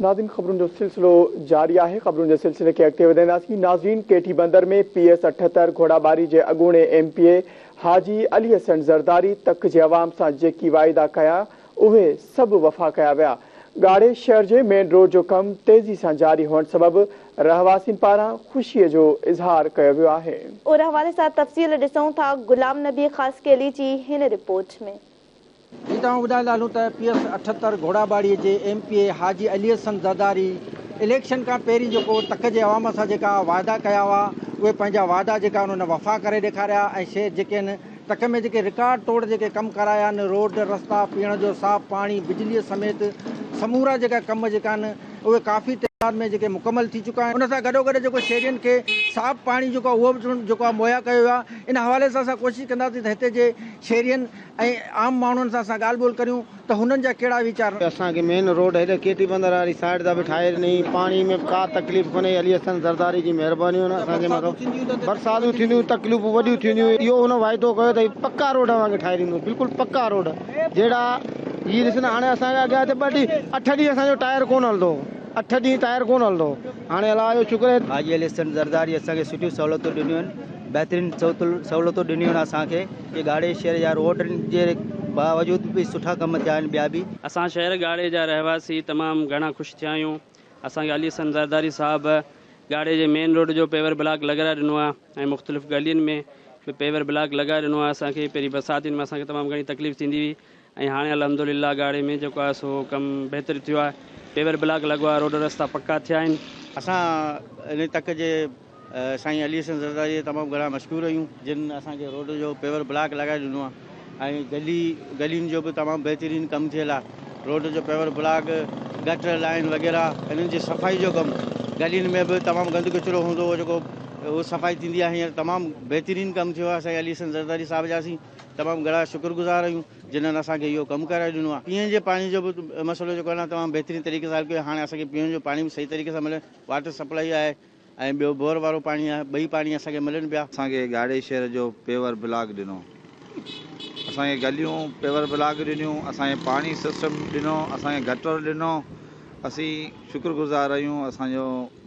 ناظرين خبرن جو سلسلو جاري آهي. خبرن جي سلسلي کي اڳتي وڌائينداسين. ناظرين ڪيٽي بندر ۾ پي ايس 78 گهوڙاٻاري جي اڳوڻي M P A Haji Ali Hassan Zardari تڪ جي عوام سان جيڪي واعدا ڪيا اهي سڀ وفا ڪيا ويا. ڳاڙهي شهر جي مين روڊ جو ڪم تيزي سان جاري هئڻ سبب رهواسين پاران خوشي جو اظهار ڪيو ويو آهي. ان حوالي سان تفصيل ڏسون ٿا غلام نبي خاصخيلي جي هن رپورٽ ۾. جي توهان ٻڌائيندا هلون ته پي ايس 78 گهوڙاٻاڙي جي M P A Haji Ali Hassan Zardari election کان پهرين جيڪو تڪ جي عوام سان جيڪا واعدا ڪيا هئا اهي پنهنجا واعدا جيڪا انهن وفا ڪري ڏيکاريا ۽ شي جيڪي آهن تڪ ۾ جيڪي رڪارڊ ٽوڙ جيڪي ڪم ڪرايا آهن روڊ رستا پيئڻ جو صاف پاڻي بجلي سميت سمورا جيڪا ڪم جيڪا آهن اهي ڪافي تعداد ۾ جيڪي مڪمل ٿي چڪا آهن ان سان گڏوگڏ جيڪو شهرين کي صاف پاڻي جيڪو آهي اهو به جيڪو آهي مهيا ڪيو ويو آهي ان حوالي سان اسان ڪوشش ڪنداسين ته هتي جي شهرين ۽ عام ماڻهن سان اسان ڳالهه ٻولهه ڪريون ته هنن جا ڪهڙا ويچار. اسان کي مين روڊ هيڏي ڪيٽي بندر واري سائيڊ تان به ٺاهي ڏني پاڻي ۾ به ڪا تڪليف ڪونهي علي حسن زرداري جي مهربانيون آهن اسان جي مٿان برساتون ٿينديون تڪليفون وڏيون ٿينديون اهو هن واعدو ڪيو ته هي پڪا روڊ اوهان کي ٺاهي ڏيندو بلڪل پڪا روڊ جهڙا هي ڏس نه هاڻي اسان کي اڳيان هتي ٻه ڏينهن اٺ ڏينهن اسان جو ٽائر ڪونه هلندو اٺ ڏينهن ٽائر ڪونه هلندو هاڻي الله جو شڪر آهي. حاجي علي حسن زرداري اسان کي سٺيون سهولتون ڏنيون آهن بهترين سهولتون ڏنيون آهن اسان کي ڪي ڳاڙهي شهر جا روڊن جي باوجود به سٺا ڪم ٿيا آهن ٻيا به. اسان شهر ڳاڙهي جا رهواسي تمام گهڻا خوش ٿيا آهيون اسان کي علي حسن زرداري صاحب ڳاڙهي جي مين روڊ جو پيور بلاڪ لڳرائي ڏنو آهي ۽ مختلف گلين ۾ به پيور بلاڪ لڳائي ڏنو آهي اسان کي پهرين برساتين ۾ اسان کي تمام گهڻي تڪليف ٿيندي هئي ۽ هاڻي الحمد لله ڳاڙهي ۾ جيڪو آهي سو ڪم بهتر ٿيو آهي پيور بلاڪ لڳو آهي روڊ رستا پڪا ٿيا آهن. اسان ان تڪ جي سائين علي حسن زرداري جا تمام گهڻا مشڪور آهيون جن اسان کي روڊ جو پيور بلاڪ لڳائي ڏنو آهي ۽ گلي گلين جو به تمام بهترين ڪم ٿيل آهي روڊ جو پيور بلاڪ گٽر لائين وغيره انهن جي صفائي جو ڪم گلين ۾ به تمام گند ڪچرو هوندو هو جيڪو اهو صفائي ٿيندي آهي هينئر تمام بهترين ڪم ٿيو آهي سائين علي حسن زرداري صاحب جا اسين تمام گهڻا شڪر گذار آهيون جنھن اسان کي اهو ڪم ڪرائي ڏنو آهي پيئڻ جي پاڻي جو به مسئلو جيڪو آهي نه تمام بهترين طريقي سان حل ڪيو هاڻي اسان کي پيئڻ جو پاڻي به صحيح طريقي سان ملي واٽر سپلائي آهي ۽ ٻيو بور وارو پاڻي آهي ٻئي پاڻي اسان کي ملن پيا. اسان کي ڳاڙهي شهر جو پيور بلاڪ ڏنو اسان کي گليون پيور بلاڪ ڏنيون اسان کي پاڻي سسٽم ڏنو اسان کي گٽر ڏنو اسين شڪر گذار آهيون اسان جو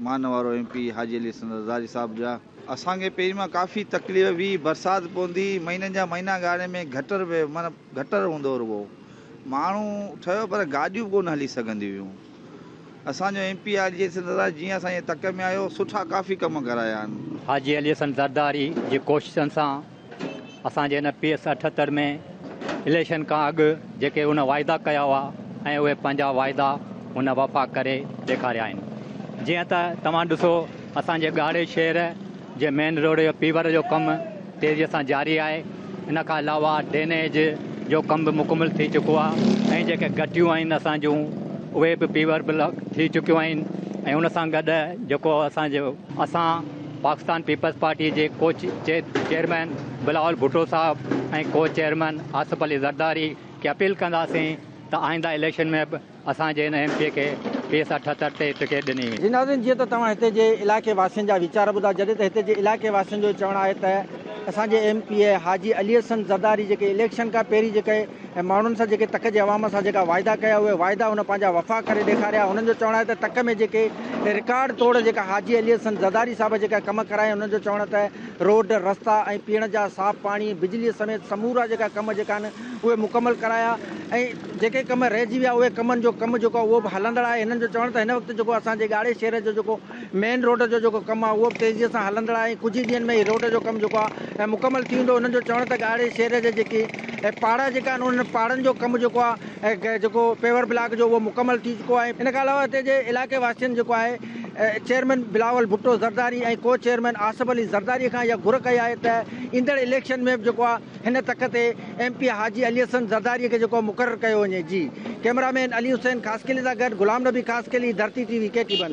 مان وارو ايم پي حاجي علي حسن زرداري صاحب جا. اسان کي پهرين مان ڪافي تڪليف هئي برسات پوندي مهينن جا مهينا ڳاڙهي ۾ گٽر به معنيٰ گٽر هوندو هو رڳو ماڻهو ٺهيو پر گاڏيون به ڪونه هلي سگهنديون هيون اسان جو ايم پي حاجي علي حسن زرداري جيئن اسان جي تڪ ۾ آيو سٺا ڪافي ڪم ڪرايا آهن. حاجي علي حسن زرداري جي ڪوششن سان اسان جي هن پي ايس 78 ۾ اليڪشن کان اڳ جيڪي هن واعدا ڪيا هئا ۽ اهي پنهنجا واعدا هن وفا ڪري ڏيکاريا آهن. جيئن ته توهان ڏسو اسان جي ڳاڙهي شهر جي مين روڊ جو پيور جو ڪم تيزي سان جاري آهي ان کان علاوه ڊرينيج جو ڪم به مڪمل ٿي چڪو آهي ۽ جيڪي گهٽيون آهن اسان جون اهي به پيور بلاڪ ٿي چڪيون آهن ۽ ان سان گڏ جيڪو اسان جو اسان پاڪستان پيپلز پارٽي جي ڪو چيئرمين بلاول ڀٽو صاحب ۽ ڪو چيئرمين آصف علي زرداري کي اپيل ڪنداسين ته آئنده اليڪشن ۾ به اسان جي هن ايم پي اي کي پي ايس 78 تي ٽڪيٽ ڏني وڃي. جي ناظرين جيئن ته توهان هتي جي علائقي واسين جا ويچار ٻڌا جڏهن ته هتي جي علائقي واسين جو چوڻ آهي ته اسان جي M P A Haji Ali Hassan Zardari جيڪي اليڪشن کان پهرين جيڪي ۽ ماڻهن سان جيڪي تڪ جي عوام سان جيڪا واعدا ڪيا اهي واعدا هن پنهنجا وفا ڪري ڏيکاريا هنن جو چوڻ آهي ته تڪ ۾ جيڪي رڪارڊ توڙ جيڪا حاجي علي حسن زرداري صاحب جيڪا ڪم ڪرايا هنن جو چوڻ ته روڊ رستا ۽ پيئڻ جا صاف پاڻي بجلي سميت سمورا جيڪا ڪم جيڪا آهن اهي مڪمل ڪرايا ۽ جيڪي ڪم رهجي ويا اهي ڪمن جو ڪم جيڪو آهي اهو به هلندڙ آهي هنن جو چوڻ ته هن وقت جيڪو اسان جي ڳاڙهي شهر جو جيڪو مين روڊ جو جيڪو ڪم آهي اهو به تيزي سان هلندڙ آهي ۽ ڪجهه ئي ڏينهن ۾ هي روڊ جو ڪم جيڪو آهي مڪمل ٿي ويندو. هنن جو چوڻ ته ڳاڙهي شهر جي جيڪي پاڙا جيڪا آهن انهن پاڙن جو ڪم جيڪو آهي جيڪو پيور بلاڪ جو اهو مڪمل ٿي چڪو آهي. ان کان علاوه هتي جي علائقي واسين جيڪو آهي چيئرمين بلاول ڀٽو زرداري ۽ ڪو چيئرمين آصف علي زرداري کان اها گهر ڪئي آهي ته ايندڙ اليڪشن ۾ به جيڪو آهي هن تڪ تي ايم پي حاجي علي حسن زرداري کي جيڪو مقرر ڪيو وڃي جي ڪئميرا مين علي حسين خاصخيلي سان گڏ Ghulam Nabi Khaskheli Dharti T V Keti Bandar.